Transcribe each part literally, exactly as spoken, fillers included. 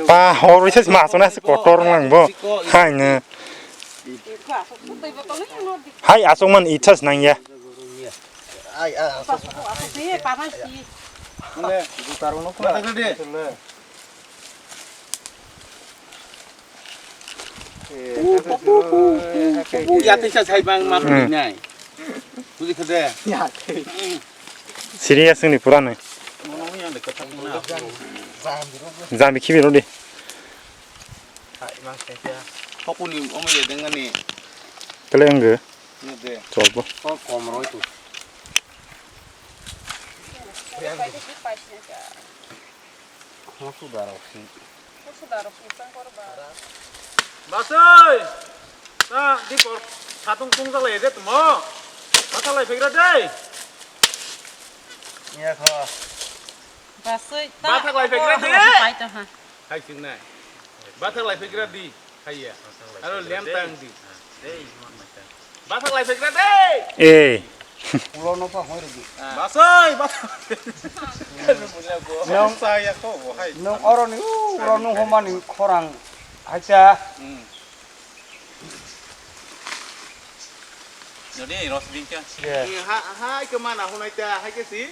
Ba, hor risa ma sona se kotor nang bo. Hai ne. Hai asok man ichas nang ya. Yatisa sai bang ma Hmm. Nai. Buji khade. Serious ni pura nai. Jami khibi rodi. Hokuni omo ye dengani. Kale ang. Nede. Chol bo. Kom roi tu. Basoi! Ta di por satung tung jala ede tumo. Bathak lai phegra de. Iya kho. Basoi ta. Bathak lai phegra de. Pai to ha. Hai sing nai. Bathak lai phegra di. Haiya. Aro lem tang di. Bathak lai phegra de. Eh. Ulo no pa hoi regi. Basoi, basoi. Nong saya ko bo hai. Nong oro ni, oro nong homa ni khorang. Hacha. Hmm. Jadi ros bingka. Ha, ha, ke mana hunai ta, hai ke si.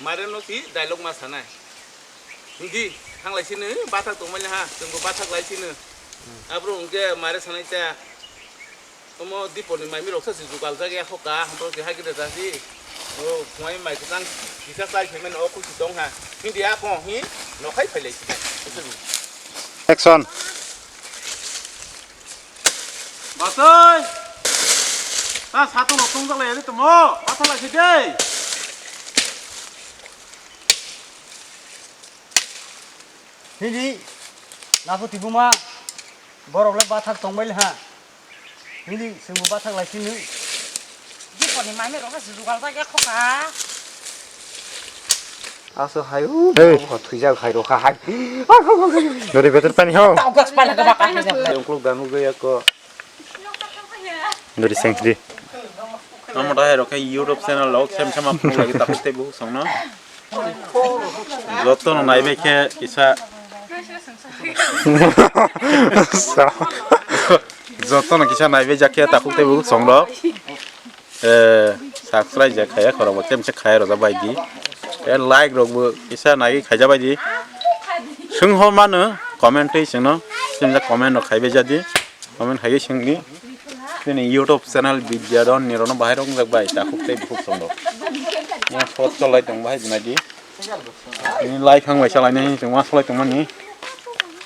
Mare no si, dialogue ma sanai. Hindi, thang lai sini, bathak tong mali ha, tunggu bathak lai sini. Abro ungke mare sanai ta. Omo dipor ni mai mi rok sa si jugal jagya hoka, hamro si hai kida jasi. O, khwai mai kwchang kisa chai phaimani o khusi tong ha. Hindi a kong hi, nokhai phai lai sini. Action. Basoi! Ta satung rok tong jala yari tumo, bathak lai sini. Hindi, napo tibuma, borok le bathak tong bai le ha. Hindi, sengbo bathak lai sini. Dipor ni mami rok se jugal ta ya khoka. Aso hayu, Hey. Bo thwijak hai rokha hai. Dori beter pani ho. Tau gas pala ka baka hai. Ungkluk danu gaya ko. Dori sengdi. Amo dahai rok khe YouTube channel rok sem sem ma phunuk lagi takhuk tei bukhuk songno. Jotono naibai khe kisa. Jotono kisa naibai jak khe takhuk tei bukhuk songrok. Eh, subscribe je khaya khorok bo sem se khaya rojak bai di. Tei like rok bo kisa nai khaijak bai di. Swng ho mano comment tei chwngno sem se comment rok khaibai jadi. Comment hai swngdi. Bini YouTube channel Bidya Don ni rono bahai rok wngjak bai takhuk tei bukhuk tongo. Yang short cholai tong bahai bini di. Bini lai khang bai chalai nai chwng ma solai tong mani.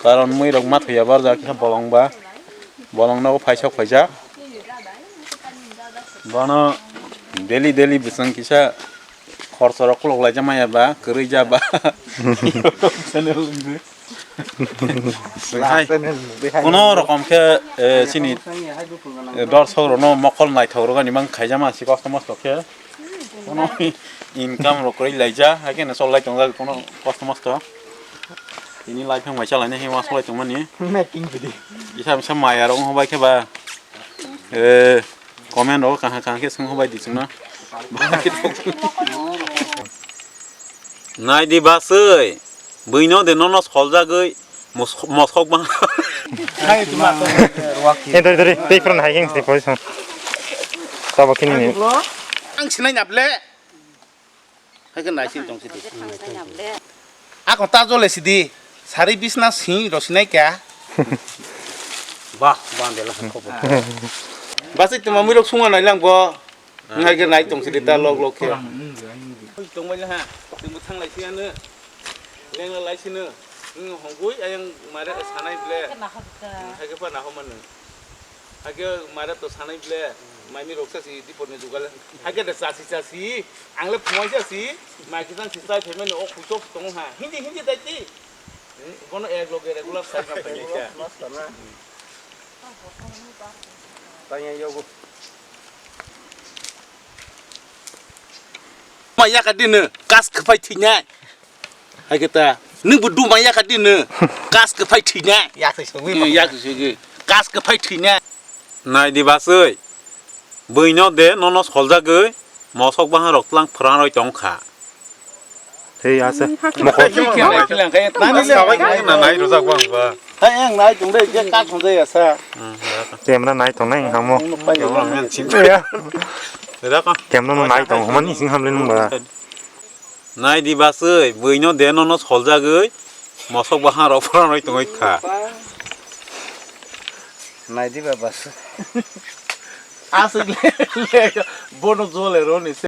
Karon mui rok ma thuya bar jak kisa bolong ba. Bolong no phai sok phai jak. Bono daily daily bising kisa Khorsa rok khulok lai jama ya ba, kwrwi ja ba. Channel wngwi. Hai, kono rokom khe, eh, chini, eh, dorsok rokno mokol naithok rwgani mang khaijama si kosto mosto khe. Kono income rok kwrwi laija, hai kheno sol lai tongjak kono kosto mosto. Tini lai phang bai chalai nai ma solai tongmani. Making video. Bisa bisa maya rok bai khe ba. Eh, Comment rok kaham kaham khe swng hobai di chwngno. Nai di baswi, buino de nono soljagwi mos-, mosok bang. Hai, tuma to. Eh, dori, dori, tei phran hai heng si position. Tabo kini ni. Ang sinai nable. Hai khe naising tong sidi. Ako ta jole sidi. Sari bisna sing rosinai kya? Bah, bang de la khobor. Basai tuma mui rok sunga nai lang bo. Hai khe nai tong sidi ta lok lok khe. Tong bai ha. Tong thang lai siya ne. Leng la lai sino. Hongoi ayang mare sanai ble. Hai khe pa na ho manu. Hakhe mare to sanai ble, maimi rok sa si dipor ni jugal. Hakhe de chasi chasi, ang le phunai chasi, mai kisang si chai phaimani o khuichok tong ha. Hindi, hindi dai ti. Bono ek loge regular sai kam tong kha. Tanya yogo. Ma ya ka dino, kas khapai thinai. Hai khe ta, nwng bo duma ya kha di nw. Kas khe phai thwi na. Yak se sogwi. Yak se sogwi. Kas khe phai thwi na. Nai di baswi. Buino de nono soljagwi mosok bahan rok tlang phrang roi tong kha. Hei asa. Mokol. Nani le? Sabai khe na nai rojak bang ba. Hai ang nai tong dei je ka thong jai asa. Camera nai tong nai hamo. Camera man chim. Ya. Raka. Camera no nai tong mani sing hamle nung ba. Nai di basui, buino de nono soljagwi mosok bahan rok phrang roi tong kha. Nai di ba bas. Asik le, le, bono jole roni se.